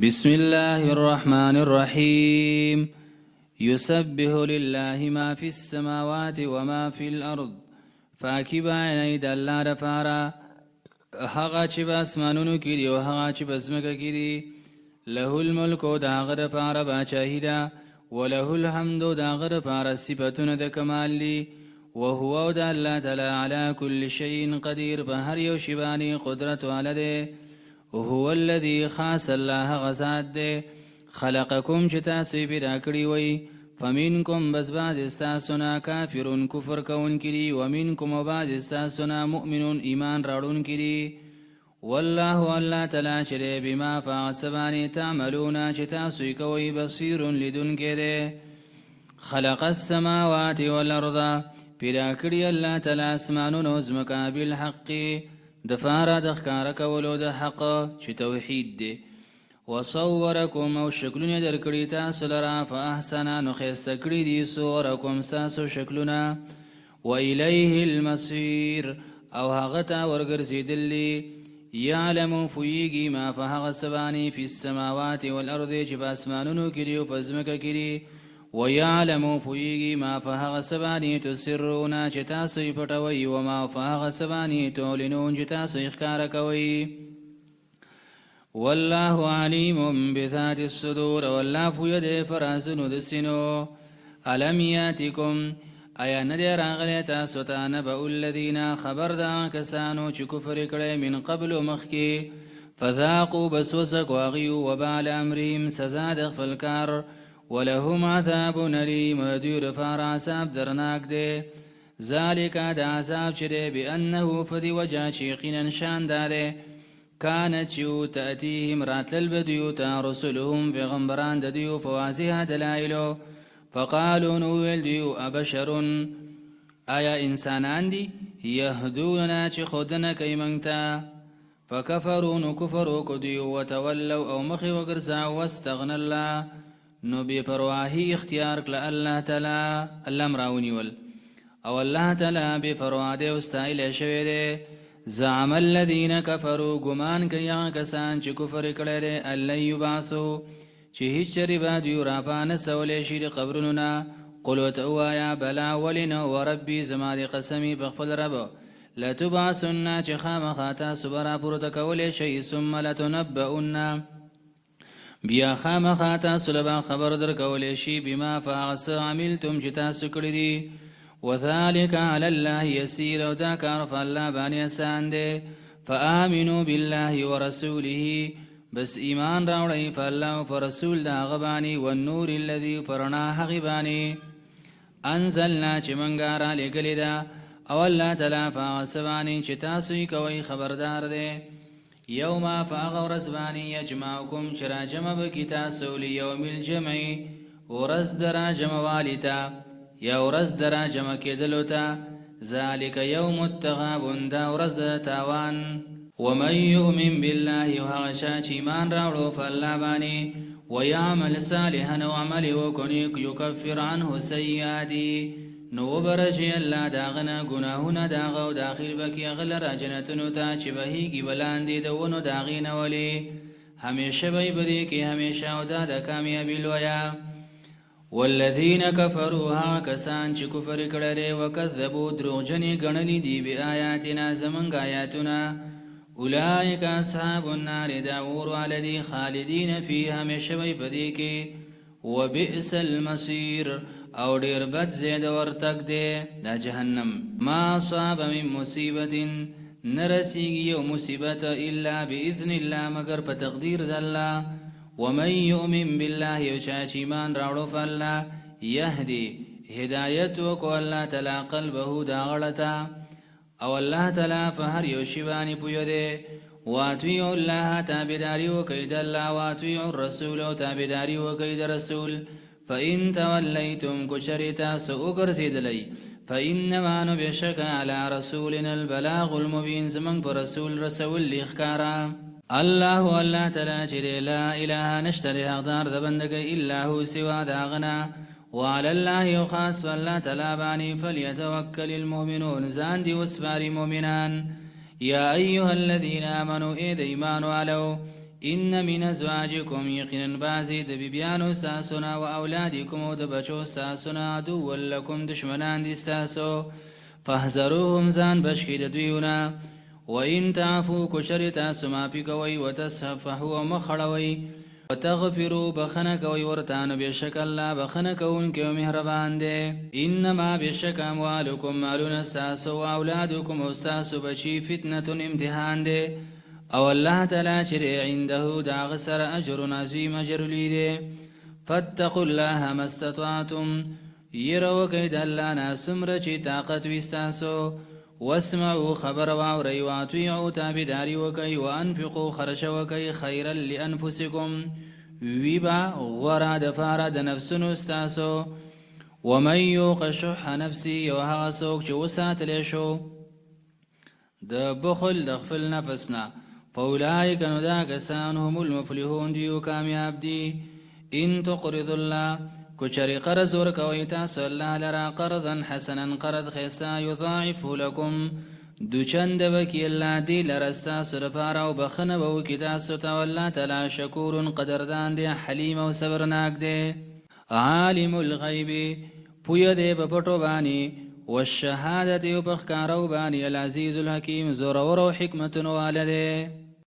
بسم الله الرحمن الرحيم يسبح لله ما في السماوات وما في الأرض فاکی بیانوي د الله لپاره هغه چې په اسمانونو کې دي او هغه چې په ځمکه کې دي. له الملک، د هغه لپاره باچاهي ده، وله الحمد، د هغه لپاره صفتونه د کمال دي، وهو، او د الله تعالی، علی کل شیء قدیر، په هر یو شي باندې قدرت واله دی. هو الذي، خاص الله هغه ذات دی، خلقکم، چې تاسو یې پیدا کړي وئ، فمنکم، بس بعضې ستاسو نه، کافرون، کفر کوونکي دي، ومنکم، او بعضې ستاسو نه، مؤمنون، ایمان راوړونکي دي. والله، الله تعالی چې دی، بما، په هغه څه باندې، تعملون، چې تاسو یې کوئ، بصیر، لیدونکی دی. خلق السماوات والارض، پیدا کړي الله تعالی اسمانونو او ځمکه، بالحق، دپاره د ښکاره کولو د حق چې توحید دی. وصورکم، او شکلونه درکړي تاسو لره، فاحسن، نو ښایسته کړي دي، صورکم، ستاسو شکلونه. والیه المصیر، او هغه ته ورګرځېدل دي. یعلم، پوهېږي، ما، په هغه څه باندې، فی السماوات والارض، چې په اسمانونو کې دي او په ځمکه کې دي. ويعلم، پوهېږي، ما، په هغه څه باندې، تسرون، چې تاسو یې پټوئ، وما، په هغه څه باندې، تعلنون، چې تاسو یې ښکاره کوئ. والله علیم بذات الصدور، والله پوه دی په رازونو د سینو. الم یاتکم، ایا نه دی راغلی تاسو ته، نبأ الذین، خبر د هغه کسانو چې کفر یې کړی، من قبل، مخکې، فذاقوا، بس وڅکو هغوی، وبال امرهم، سزا د خپل کار، ولهم عذاب الیم، د دوی لپاره عذاب درناک دی. ذالک، د عذاب چې دی، بانه، په دې وجه چې یقینا شان دا دی، کانت، چې وو، تأتیهم، راتلل به دوی ته، رسلهم، پیغمبران د دوی، په واضح دلایلو، فقالو، نو ویل دوی، ابشر، آیا انسانان دي، یهدوننا، چې ښودنه کوي موږ ته؟ فکفروا، نو کفر وکړو دوی، وتولوا، او مخ یې وګرځاوه، واستغنی الله، نو بې پرواهي اختیار کړه الله تعالی. الله هم راونیول او الله تعالی بې پروا دی او ستایلی شوی دی. زعم الذین کفروا، ګمان کوي هغه کسان چې کفر یې کړی دی، ان لن یبعثو، چې هیڅ چرې به دوی راپانه سولی شي د قبرونو نه. قل، ورته ووایه، بلا، ولې نه، وربي، زما دې قسم وي په خپل رب، لتبعثن، چې خامخا تاسو به راپورته کولی شئ، ثم لتنبؤن، بیا خامخا تاسو له به خبر درکولی شي، بما، په هغه څه، عملتم، چې تاسو کړي دي. وذلک علی الله یسیر، او دا کار په الله باندې اسان دی. فآمنو بالله ورسوله، بس ایمان راوړئ په الله او په رسول د هغه باندې، والنور الذي، په رڼا هغې باندې، انزلنا، چې مونږه را لېږلې ده. او الله تعالی په هغه څه باندې چې تاسو یې کوئ خبردار دی. یوم، په هغه ورځ باندې، یجمعکم، چې راجمع به کړي تاسو، لیوم الجمع، ورځ د راجمع والي ته یا ورځ د راجمع کېدلو ته. ذلک یوم التغابن، دا ورځ ده د تاوان. ومن یؤمن بالله، او هغه چا چې ایمان راوړو په الله باندې، ویعمل صالحا، او عمل یې وکړو نیک، یکفر عنه سیئاته، نو وبه رژوي الله د هغه نه ګناهونه د هغه، او داخل به کړي هغه لره جنتونو ته چې بهیږي به لاندې د ونو د هغې نه، ولې همیشه به وي په دې کې همیشه، او دا ده کامیابي لویه. والذین کفروا، هغه کسان چې کفر یې کړی دی، وکذبو، دروغجن یې ګڼلي دي، بآیاتنا، زمونږ آیاتونه، اولئک اصحاب النار، دا اور واله دي، خالدین فیها، همیشه به وي په دې کې، وبئس المصیر، او ډېر بد ځای د ورتګ دی دا جهنم. ما اصاب من مصیبة، نه رسیږي یو مصیبت، الا باذن الله، مګر په تقدیر د الله. ومن یؤمن بالله، او چا چې ایمان راوړو په الله، یهدي، هدایت وکړو الله تعالی، قلبه، د هغه ته، او الله تعالی په هر یو شي باندې پوه دی. واطیعوا الله، تابعداري وکړئ د الله، واطیعوا الرسول، او تابعداري وکړئ د رسول. فإن تولیتم، که چېرې تاسو وګرځېدلئ، فإنما، نو بېشکه، علی رسولنا البلاغ المبین، زمونږ په رسول رسول دي ښکاره. الله، الله تعالی چې دی، لا اله، نشته دی حقدار د بندګۍ، الا هو، سوا د هغه نه، وعلی الله، او خاص په الله تعالی باندې، فلیتوکل المؤمنون، ځان دې وسپاري مؤمنان. یا ایها الذین آمنو، ای د ایمان والو، ان من ازواجکم، یقینا بعضې د بیبیانو ستاسو نه، و اولادکم، او د بچو ستاسو نه، عدو لکم، دشمنان دي ستاسو، فاحذروهم، ځان بچ کړئ د دوی نه. وان تعفو، که چېرې تاسو معافي کوئ، وتصفحو، او مخ اړوئ، وتغفرو، بخښنه کوئ ورته، نو بېشکه الله بخښنه کوونکی او مهربان دی. انما، بېشکه، اموالکم، مالونه ستاسو، واولادکم، او ستاسو بچي، فتنة، امتحان دی، او الله تعالی چې دی، عنده، د هغه سره، اجر عظیم، اجر لوی دی. فاتقوا الله ما استطعتم، یره وکړئ د الله نه څومره چې طاقت وي ستاسو. واسمعوا، خبره واورئ، واطیعوا، تابعداري وکړئ، وانفقوا، خرچه وکړئ، خیرا لانفسکم، وي به غوره دپاره د نفسونو ستاسو. ومن یوق شح نفسه، او هغه څوک چې وساتلی شو د بخل د خپل نفس نه، فاولئک، نو دا کسان، هم المفلحون، دوی کامیاب دي. ان تقرضوا الله، که چېرې قرض ورکوئ تاسو الله لره، قرضا حسنا، قرض ښایسته، یضاعفه لکم، دوچنده به کړي الله دې لره ستاسو دپاره، او بخښنه به وکړي تاسو ته، او الله تعالی شکور، قدردان دی، حلیم او صبرناک دی. عالم الغیب، پوه دی په پټو باندې، والشهادة، او په ښکارو باندې، العزیز الحکیم، زورور او حکمتونو واله دی.